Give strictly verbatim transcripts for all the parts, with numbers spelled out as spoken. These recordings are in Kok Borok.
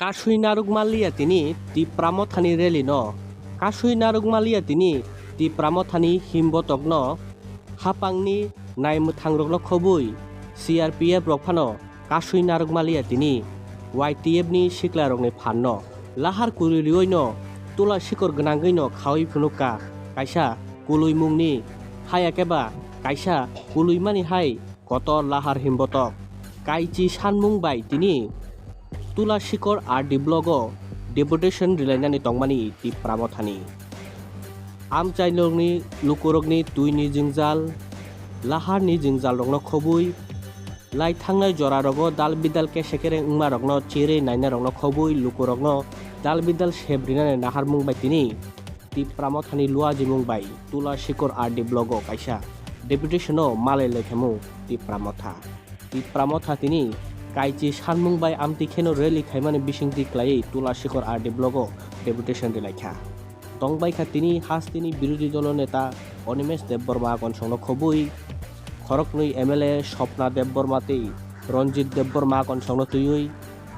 Kasui narwk manliya tini Tipra Mothani rally no. Kasui narwk manliya tini Tipra Mothani himbotokno. Hapangni naimwthangrokno khobwi C R P F rok phano kasui narwk manliya tini Y T F ni siklarokni phanno. Lahar kwrwi rwino tula sikor gwnangwino khaui phunukha kaisa kuluimungni, haya khe ba kaisa kuluimani hai kotor lahar himbotok. Kaichi sanmung bai tini Tula Sikor R D block o deputation rwlainani tongmani Tipra Mothani. Amchailokni lukurokni twini jwngjal, laharni jwngjalrokno khobwi, lai thangnai jorarogo dal bidal kese kereng wngmarokno cherwi nainarokno khobwi lukurokno dal bidal sep rinani naharmung bai tini Tipra Mothani luajimung bai Tula Sikor R D block o kaisa deputation o malai laikhamu Tipra Motha. Tipra Motha tini kaichi sanmung bai amtwi kheno rally khaimani bisingtwi klaiwi Tula Sikor R D block o deputation rwlaikha. Tongbaikha tini hasteni birodhi dolo neta Animesh Debbarma konsongno khobwi, khoroknwi M L A Swapna Debbarma tei Ranjit Debbarma konsongno twiwi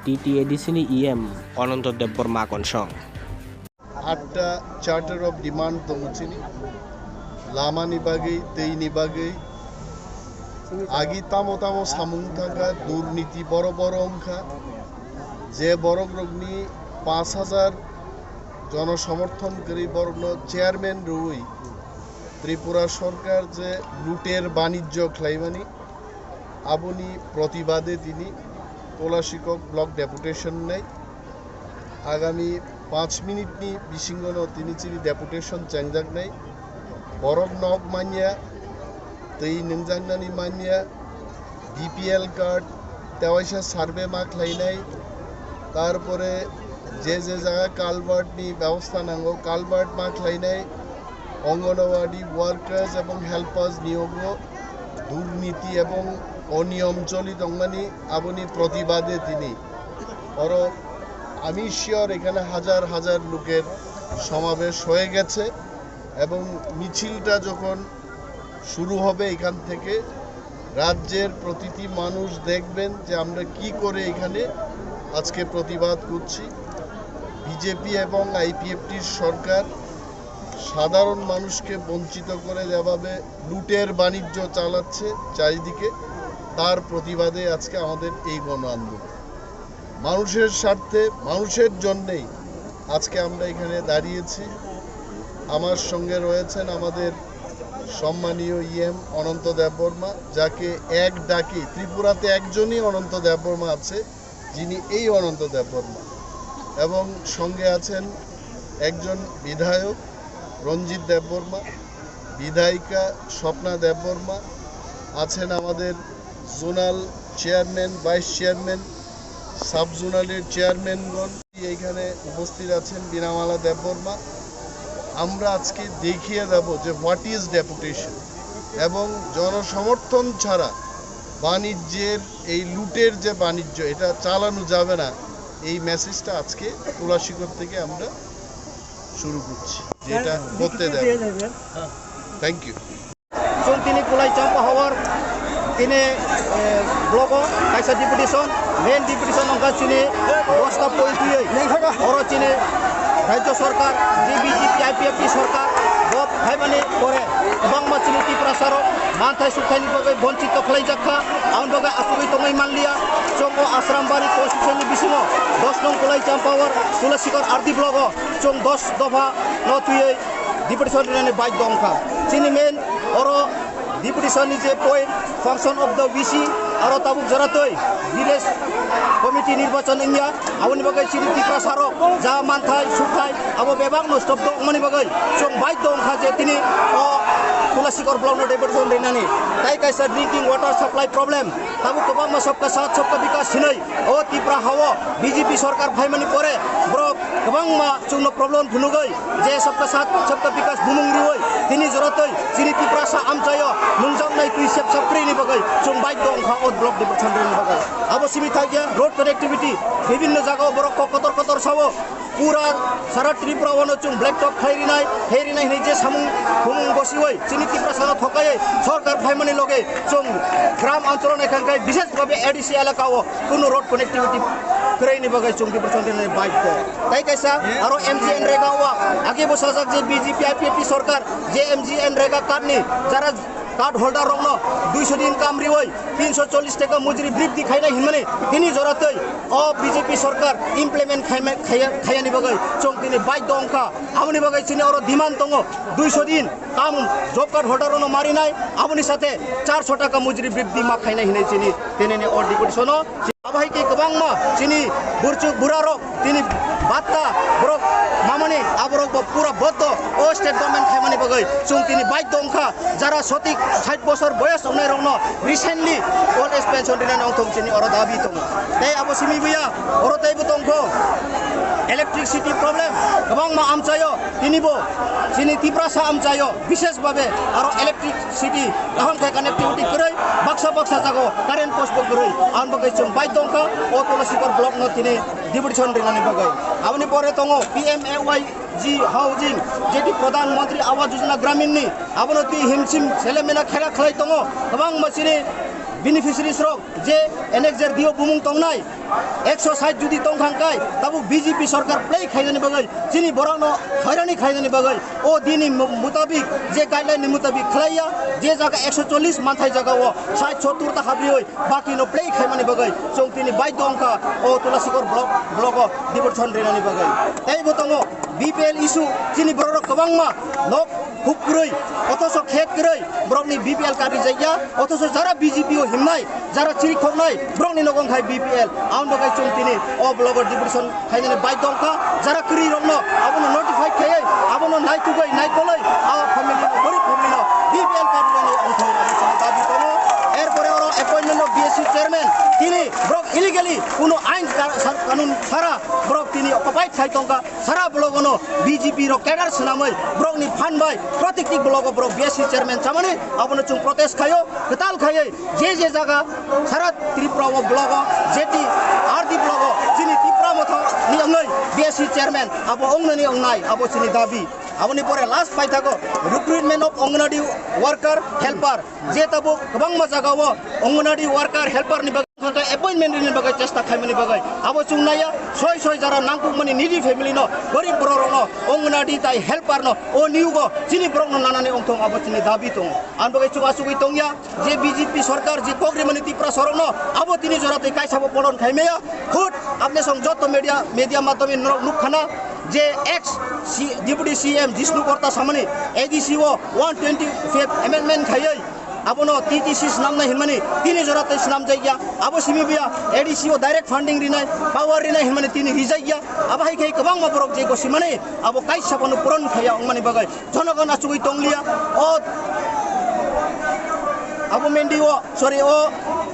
T T A D C ni E M Ananta Debbarma konsong. Atta Charter of Demand tongo chini, lamani bagwi, twi ni bagwi, agi tamo tamo samung thangkha, durniti boro boro wngkha, je borok rokni paanch hajar jono somorthon kwrwi borokno chairman rwui Tripura sorkar je luter banijjo khlaimani, aboni protibade tini Tula Sikor block deputation nai. Agami panch minute ni bisingo no tini chini deputation chengjak nai. Borok nok manya, twi nungjaknani manya, B P L card, tewaisa survey ma khlainai, tarpore je je jaga culvert ni bebostha nango, culvert ma khlainai, Anganwadi workers ebong helpers niyogo durniti ebong oniyom choli tongmani, aboni protibade tini oro, আমি শিওর এখানে হাজার হাজার লোকের সমাবেশ হয়ে গেছে এবং মিছিলটা যখন শুরু হবে এখান থেকে, রাজ্যের প্রতিটি মানুষ দেখবেন যে আমরা কি করে এখানে আজকে প্রতিবাদ করছি। বিজেপি এবং আইপিএফটির সরকার সাধারণ মানুষকে বঞ্চিত করে যেভাবে লুটের বাণিজ্য চালাচ্ছে চারিদিকে, তার প্রতিবাদে আজকে আমাদের এই গণ আন্দোলন। মানুষের স্বার্থে, মানুষের জন্যেই আজকে আমরা এখানে দাঁড়িয়েছি। আমার সঙ্গে রয়েছেন আমাদের সম্মানীয় ইএম অনন্ত দেববর্মা, যাকে এক ডাকে, ত্রিপুরাতে একজনই অনন্ত দেববর্মা আছে, যিনি এই অনন্ত দেববর্মা, এবং সঙ্গে আছেন একজন বিধায়ক রঞ্জিত দেববর্মা, বিধায়িকা স্বপ্না দেববর্মা, আছেন আমাদের zonal chairman, vice chairman, sub জোনালের চেয়ারম্যানগণ। এখানে উপস্থিত আছেন বিনামালা দেববর্মা। আমরা আজকে দেখিয়ে দেব যে what is deputation এবং জনসমর্থন ছাড়া বাণিজ্যের এই লুটের যে বাণিজ্য, এটা চালানো যাবে না। এই মেসেজটা আজকে তুলাশিকর থেকে আমরা শুরু করছি, যে এটা করতে দেব। Thank you. Chwng tini Kulai Champa Hawar, tini, eh, blogo kaisa deputation, main deputation wngkha chini bosta poi twiwi. Oro chini Rajya Sarkar, B J P, I P F T sarkar, bo phaimani pore kwbangma chini Tiprasa rok manthai sukthai ni bagwi bonchito khwlaijak kha, aboni bagwi achugwi tongwi manliya. Chwng o Asrambari constituency ni bisingo dos nong Kulai Champa Hawar, Tulasikor R D blogo chwng dos dopha no twiwi deputation rinani baidhyo wngkha. Chini main oro deputation ni je point, function of the V C, aro tabuk joratwi village committee nirbachon wngya, aboni bagwi chini Tiprasa rok ja manthai sukthai abo bebak no stop wngmani bagwi chwng baidhyo wngkha je tini o Tulasikor block no deputation rinani. Tai kaisa drinking water supply problem, tabuk kwbangma sabka saath sabka bikas hinwi o Tipra hao B J P sarkar phaimani pore borok kwbangma chwngno problem phunugwi je sabka saath sabka bikas bumung riwi tini joratwi chini Tiprasa amchaio nungjaknai twi sep sapri ni bagwi chwng baidhyo wngkha o block deputation rinani bagwi. Abo simi thakya road connectivity, bibhinno jagao borok kok kotor kotor sao. Pura sara Tripura wano chwng black top khai rinai, khai rinai hinwi je samung humung Siwi chini Tiprasano thokaiwi sorkar phaimani loge chwng gram ancholo naikha khe bishesh bhabe A D C elaka o kunu road connectivity kwrwini bagwi chwng Tiprasano baidhyo. Tai kaisa aro M G N Rega o age bo sajak je B J P I P F T sorkar je M G N Rega card ni jara card holder rokno duiso din kam riwi tinso chollish taka mujri briddi khaina hinmani tini joratwi o B J P sorkar implement khaima-, khaya-, khayani bagwi chwng tini baidhyo wngkha. Aboni bagwi chini oro demand tongo duiso din kam job card holder rokno marinai, aboni sathe charso taka mujri briddi ma khainai hinwi chini tenene o deputation o. Abo hai khe kwbangma chini burchuk burarok tini batta borok mamani aborok bo pura boddo o state government khaimani bagwi chwng tini baidhyo wngkha jara sotik sait bosor boyos wngnai rokno recently old age pension rinani wngthong chini oro dabi tongo. Tei abo simi buya oro teibo tongkho electricity problem kwbangma amchaio tinibo chini Tiprasa amchaio bishesh bhabe aro electric city kaham khe connectivity kwrwi baksa baksa jagao current post bo kwrwi. Aboni bagwi chwng baidhyo wngkha o Tulasikhor block no tini deputation rinani bagwi. Aboni pore tongo P M A Y G housing, jeti Pradhan Mantri Awas Yojana Gramin ni, abono twi himsim selemena khera khlai tongo. Kwbangma chini beneficiaries rok je N X R D O bumung tongnai, ekso sait jodi tongkha hwnkhe tabuk B J P sorkar play khainani bagwi, chini borokno hairani khainani bagwi o dini mu-, mutabik je guideline ni mutabik khlaiya, je jaga ekso chollish manthai jaga o sait sottur ta habriwi bakino play khaimani bagwi chwng tini baidhyo wngkha o Tulasikhor block, block o deputation rinani bagwi. Tei bo tongo B P L issue, chini borok rok kwbangma nok huk kwrwi, othoso khet kwrwi borokni B P L card rijak ya, othoso jara B J P o himnai, jara chirikhoknai, borokni nogo wngkha B P L. Aboni bagwi chwng tini o block o deputation khainani baidhyo wngkha, jara kwrwi rokno abono notify khaiwi, abono naitugwi, naikolwi, a family no, gorib family no B P L card rinani wngthong abo chini dabi tongo. Erpore oro appointment o B S C chairman, tini borok illegally kuno ain ka-, sa-, kanun sara borok tini occupied khai tongkha. Sara block ono B J P rok cadre swnamwi borokni phan bai protikti block o borok B S C chairman chamani abono chwng protest khaio, kwtal khaiwi je je jaga sara Tripura o block o jeti R D block o chini Tipra Motha ni wngwi B S C chairman abo wngnani wngnai abo chini dabi. Aboni pore last paithago recruitment of Anganwadi worker helper. Je tabuk kwbangma jagao Anganwadi worker helper ni bagwi appointment rini bagwi chesta khaimani bagwi abo chwng naiya soi soi jara nangkukmani needy family no, gorib borok rokno, Anganwadi tai helper no o niyugo chini borokno nanani wngthong abo chini dabi tongo. Ang bagwi chwng achugwi tongya je B J P sorkar je kok rimani Tipra sorokno abo tini jora tei kaisa bo polon khaimaya. Khud apne song joto media, media madhyome norok nukkhana je ex C-, Deputy C M Jishnu Korta samani A D C o one twenty-fifth amendment khaiwi abono T T C swnamnai hinmani tini jora tei swnamjakya. Abo simi buya A D C o direct funding rinai, power rinai hinmani tini rijakya. Abo hai khe kwbangma borok je gosimani abo kaisa bono puron khaiya wngmani bagwi jonogon achugwi tongliya. O abo mendi o, sorry, o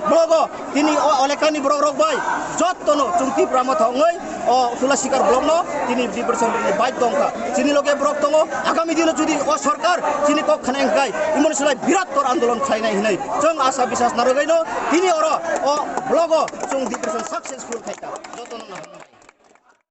blogo tini o elekani borok rok bai jottono chwng Tipra Motha wngwi o Tulasikhor block no tini deputation rini baidhyo wngkha. Chini loge borok tongo, agami dino jodi o sorkar chini kok khna wngkhai, imoni slai birat tor andolon khlainai hinwi chwng asa bisas narwgwino tini oro o blogo chwng deputation successful khaikha. Jotono naham.